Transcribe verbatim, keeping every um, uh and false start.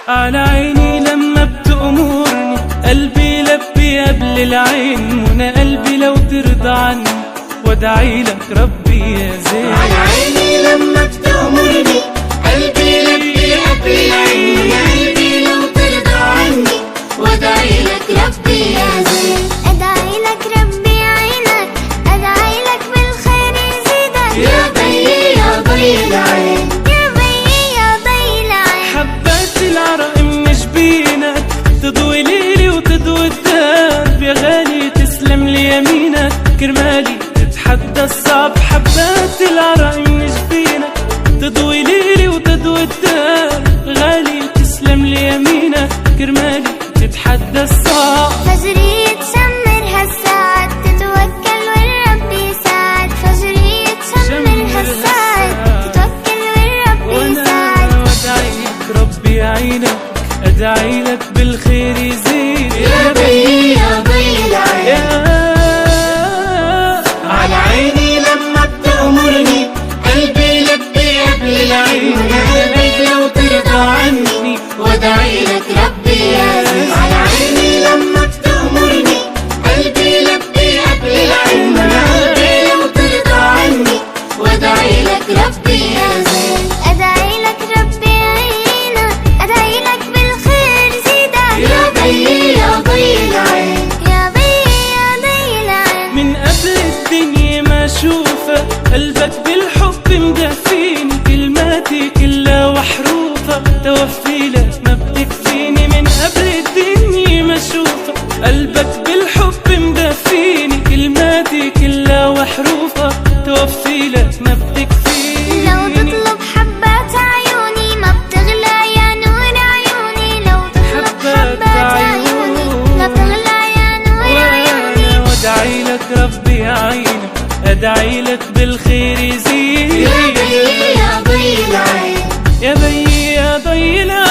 على عيني لما بتأمرني، قلبي يلبي قبل العين، منى قلبي لو ترضى عني، وادعي لك ربي يا زين. على عيني لما بتأمرني، قلبي يلبي قبل العين، منى قلبي لو ترضى عني، وادعي لك ربي يا زين. ادعي لك ربي يعينك، ادعي لك بالخير يزيدك. يا بيي يا ضي العين. يا بيي يا ضي العين. حبات العرق من جبينك، تضوي ليلي وتضوي الدرب. يا غالي تسلم لي يمينك، كرمالي تتحدى الصعب. حبات العرق من جبينك، تضوي ليلي وتضوي الدرب. غالي تسلم لي يمينك، كرمالي تتحدى الصعب. فجري تشمر هالساعة، تتوكل والرب يساعد. فجري تشمر هالساعة، تتوكل والرب يساعد. وادعيك ربي يعينك، ادعي لك بالخير يزيد. يا بيي يا ضي العين. يا على عيني لما بتأمرني، قلبي يلبي قبل العين. منى قلبي لو ترضى عني، وادعي لك ربي يا زين. على عيني لما بتأمرني، قلبي يلبي قبل العين. منى قلبي لو ترضى عني، وادعي لك ربي يا زين. ادعي لك ربي يعينك، ادعي لك بالخير زيدك. يا بيي يا ضي العين. يا بيي يا ضي العين. من قبل الدنيا ما اشوفك، قلبك بالحب مدفيني، كلماتي كلها وحروفك، توفي لك ما بتكفيني. من قبل الدنيا ما اشوفك، قلبك بالحب مدفيني، كلماتي كلها وحروفك، توفي لك ما بتكفيني. لو تطلب حبات عيوني ما بتغلى يا نور عيوني. لو تطلب حبات عيوني ما بتغلى يا نور عيوني. وادعي لك ربي يعينك، ادعي لك بالخير يزيد. يا بيي يا ضي العين. يا بيي يا ضي العين.